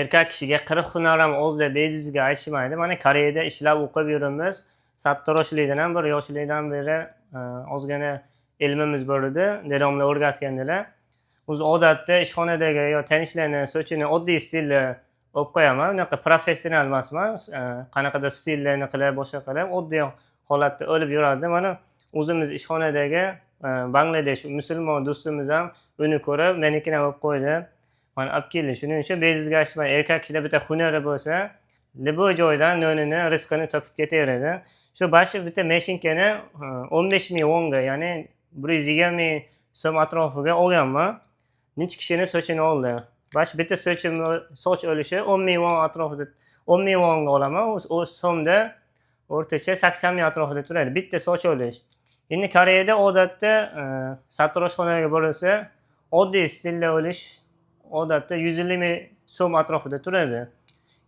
Erkak kishiga 40 hunar ham oz deb bejizga aytishmaydi. Mana Koreyada ishlab, o'qib yuribmiz. Sartaroshlikdan ham bir yoshlikdan beri ozgina ilmimiz bor edi, dadomlar o'rgatgandilar. O'zi odatda ishxonadagi yo tanishlarni sochini oddiy stilda olib qo'yaman, unaqa professional emasman. Qanaqadir stillarni qilib, boshqa qilib, oddiy holatda olib yurardim. Mana o'zimiz ishxonadagi Bangladesh musulmon do'stimiz ham uni ko'rib, menikini ham olib qo'ydi, mana olib keldi. Shuning uchun bejizga aytishmaydi, erkak kishida bitta hunari bo'lsa, любой joydan nonini, rizqini topib ketaveradi. Shu bashi bitta mashinkani 15 000 wonga, ya'ni 120 000 so'm atrofiga olganman. Necha kishini sochini oldi. Bash bitta sochim, soch olishi 10 000 won atrofida, 10 000 wonga olaman. U so'mda o'rtacha 80 000 atrofida turadi bitta soch olish. Endi Koreyada odatda sartaroshxonaga borilsa, oddiy stilda olish odatda 150 000 so'm atrofida turadi.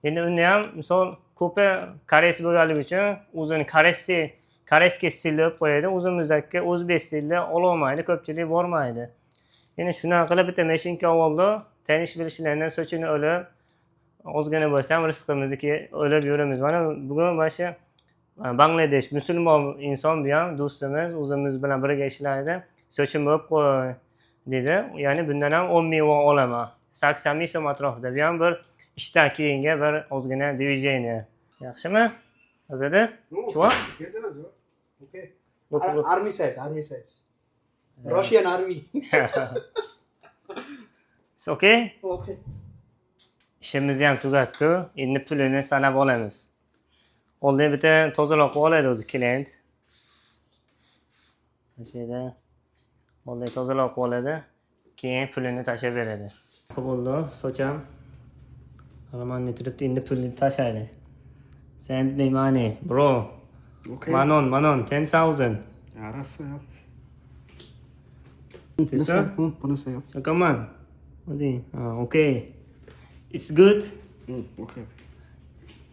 Endi unda ham, misol, ko'pi koreys bo'lganligi uchun o'zini корейский stilda olib qo'yadi, o'zimizdagi o'zbek stilda ololmaydi, ko'pchilik bormaydi. Endi shunaqa qilib bitta mashinka oldi, tanish bilishlardan sochini olib, ozgina bo'lsa ham rizqimizni olib yuribmiz. Mana bugun mana shu Bangladesh musulmon inson, bu ham do'stimiz, o'zimiz bilan birga ishlaydi, sochimni olib qo'y dedi. Ya'ni bundan ham 10 000 won olaman, 80 000 so'm atrofida. Bu ham bir ishdan keyingi bir ozgina движение. Yaxshimi, Azada? 좋아? 괜찮아, 좋아. 오케이. Army size, army size. Russian army. It's okay. Okay. Ishimizni ham tugatdi, endi pulini sanab olamiz. Oldin bitta tozalab qilib oladi o'zi klient. Mana shu yerda oldin tozalab qilib oladi, keyin pulini tashlab beradi. Bo'ldi, socham нормальный turibdi, endi pulni tashlaydi. Send me money, bro. 오케이. 만 원, 만 원, 10,000. 알았어요. 됐어? 응, 보냈어요. 잠깐만. 어디? 아, 오케이. It's good. 응, 오케이.